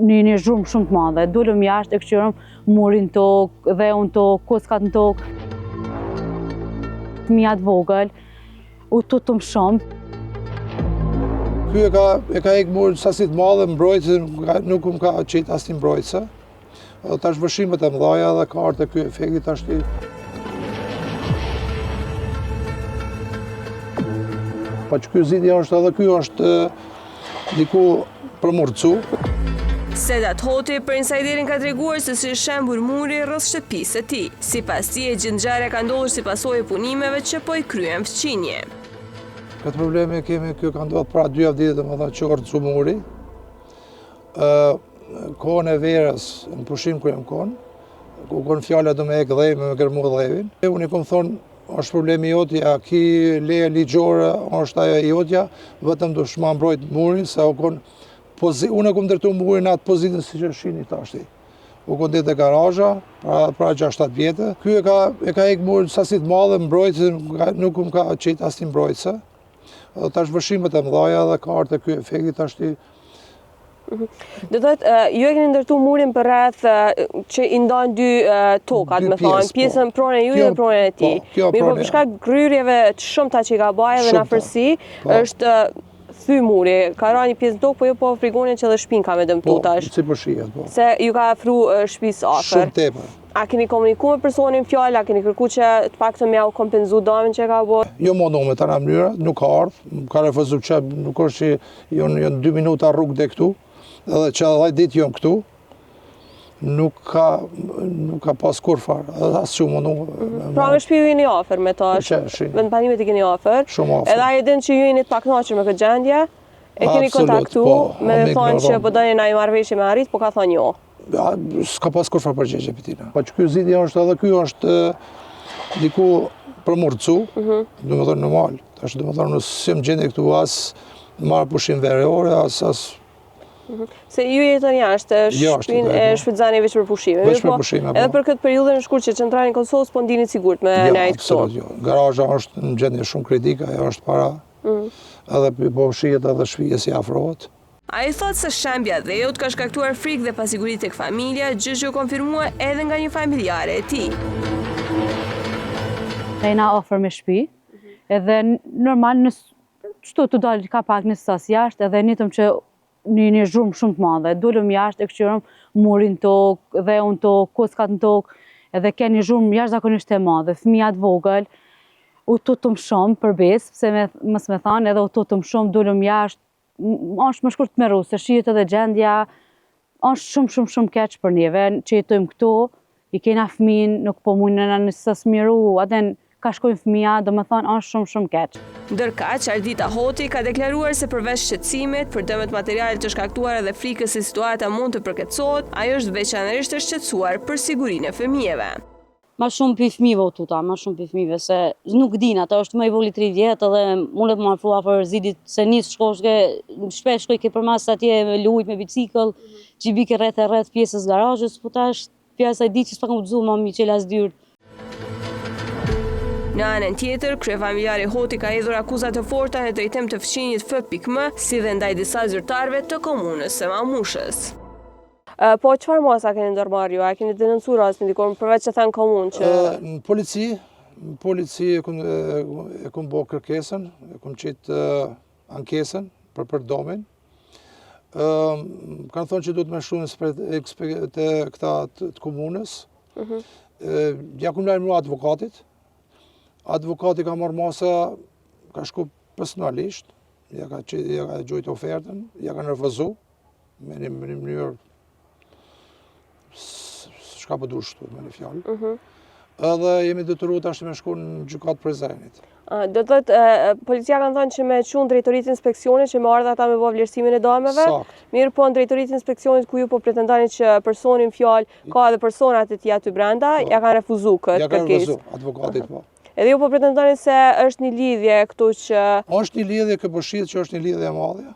Një një zhurmë shumë të madhe. Dulëm jashtë e këqyrëm murin tokë, dheun tokë, kockat në tokë. Fëmija të vogël, u tutëm shumë. Ky e ka, e ka hek murin sasi të madhe, mbrojtëse, nuk më ka qitë asnjë mbrojtëse. Edhe tash vërshimet e mëdhaja dhe ka ardhë ky efekti tash ti. Pa që ky zidi është edhe ky është diku për m'u rrëzu. Sedat Hoti për Insajderin ka treguar se si është shembur muri rreth shtëpisë së tij. Sipas tij, e gjithë ngjarja ka ndodhur si pasojë e punimeve që po i kryen fqinji. Këtë problem e kemi, kjo ka ndodhur para dy javë ditë, domethënë që u rrëzu muri. Kohën e verës, në pushim kur jam konë, u konë fjala do me hek dhevin, me gërmu dhevin. E unë i kom thonë, është problemi jotja, a ki leje ligjore, është ajo jotja, vetëm dush ma mbrojt murin, se u konë, pozi, unë e kom ndërtu murin në atë pozitën si që shihni tashti. U konë deri te garazha, para, para 6-7 vjetë. Ky e ka, e ka hek murin sasi të madhe, mbrojtëse, nuk më ka qitë asnjë mbrojtëse. Edhe tash vërshimet e mëdhaja dhe ka ardhë ky efekti tash ti Mhm. Do të thotë, ju e keni ndërtu murin përreth që i ndan dy tokat, me thonë, po. pjesën pronën e juj dhe pronën e tij. Po, Mirëpo për shkak gërryerjeve të shumta që i ka ba edhe në afërsi, po. është thy muri, ka ra një pjesë në tokë, po ju po frigoni që edhe shpinë ka me dëmtu po, tash. Po, si po shihet, po. Se ju ka afru shpisë afër. Shumë tepër. A keni komuniku me personin fjalë, a keni kërku që të paktën me jau kompenzu damin që e ka bo? Jo mundu me tana mënyra, nuk ka ardhë, më ka refuzu që nuk është që jonë, jonë dy minuta rrugë dhe këtu, edhe që edhe ditë jonë këtu, nuk ka, nuk ka pas kurrfarë, edhe as që mundu. Mhm. Pra me shpi ju jeni afër me ta, vendbanimet i keni afër, Shumë afër. Edhe ai e din që ju jeni të pakënaqur me këtë gjendje, e keni kontaktu, po, me thonë që po doni naj marrëveshje me arrit, po ka thonë jo. Ja, s'ka pas kurrfarë përgjegje prej tina. Pa që ky zidi është edhe ky është diku për m'u rrëzu, mm -hmm. domethonë normal. Tash domethonë nuk jam gjendje këtu as marrë pushim verore, as, as mhm. Se ju jetoni jashtë, shpinë e po. shfrytëzoni veç për pushime. Veç për po, pushime, po. Edhe për këtë periudhën e shkurt që qëndroni në Kosovë, s'po ndiheni sigurt me jo, nejt këtu. Jo, Garazha është në gjendje shumë kritike, ajo është para, mm. edhe po shihet edhe shpia si afrohet. Ai thotë se shembja e dheut ka shkaktuar frikë dhe pasiguri tek familja, gjë që u konfirmua edhe nga një familjare e tij. Ne jena afër me shpi, edhe normal në qëto të dalë ka pak një sas jashtë, edhe nitëm që një një zhurmë shumë të madhe. Dulëm jashtë e këqyrëm murin tokë, dheun tokë, kockat në tokë, edhe ke një zhurmë jashtëzakonisht e madhe, fëmija të vogël, u tutëm shumë për besë, pse me, mos me thanë, edhe u tutëm shumë, dulëm jashtë, është më shkurt tmerru, se shihet edhe gjendja, është shumë, shumë, shumë keq për neve, që jetojmë këtu, i kena fëmin, nuk po mundën në sës miru, atë ka shkojnë fëmija, domethonë, është shumë, shumë keq. Ndërkaq, Ardita Hoti ka deklaruar se përveç shqetësimit për dëmet materiale të shkaktuara dhe frikës se situata mund të përkeqësohet, ajo është veçanërisht e shqetësuar për sigurinë e fëmijëve. Ma shumë pi fëmijëve u tuta, ma shumë pi fëmijëve, se nuk din ata, është më i vogli 3 vjet edhe mundet m'u afru afër zidit, se nis shkosh ke, shpesh shkoj ke përmas atje me lujt me bicikël, që i bike rreth e rreth pjesës garazhës, po tash prej asaj dite që s'pa kam guxu ma mi çel as dyert. Në anën tjetër, kryefamiljari Hoti ka hedhur akuza të forta në drejtim të fqinjit F.M, si dhe ndaj disa zyrtarëve të komunës së Mamushës. Po çfarë masa keni ndërmarrë ju? A keni denoncuar rastin diku përveç që thanë komunë që në polici, në polici e kom e kom bo kërkesën, e kom qit ankesën për për domin. Ë kanë thonë që duhet me shkru në te këta të, të komunës. Mm -hmm. Ja kom lajmëru advokatit. Advokati ka marrë masa, ka shku personalisht, ja ka qit, ja ka gjujt ofertën, ja kanë refuzu. Me një, me një mënyrë, çka po dush këtu, me një fjalë. Mhm. Edhe jemi detyru tash me shku në gjykatë Prizrenit. Do të thotë, policia kanë thënë që me çu në drejtori të inspeksionit që me ardhë ata me bo vlerësimin e dameve. Sakt. Mirëpo në drejtori të inspeksionit ku ju po pretendoni që personi në fjalë ka edhe personat e tij aty brenda, po. ja kanë refuzu këtë kërkesë. Ja kanë refuzu, advokatit po. Edhe ju po pretendoni se është një lidhje këtu që... është një lidhje, kjo po shihet që është një lidhje e madhe.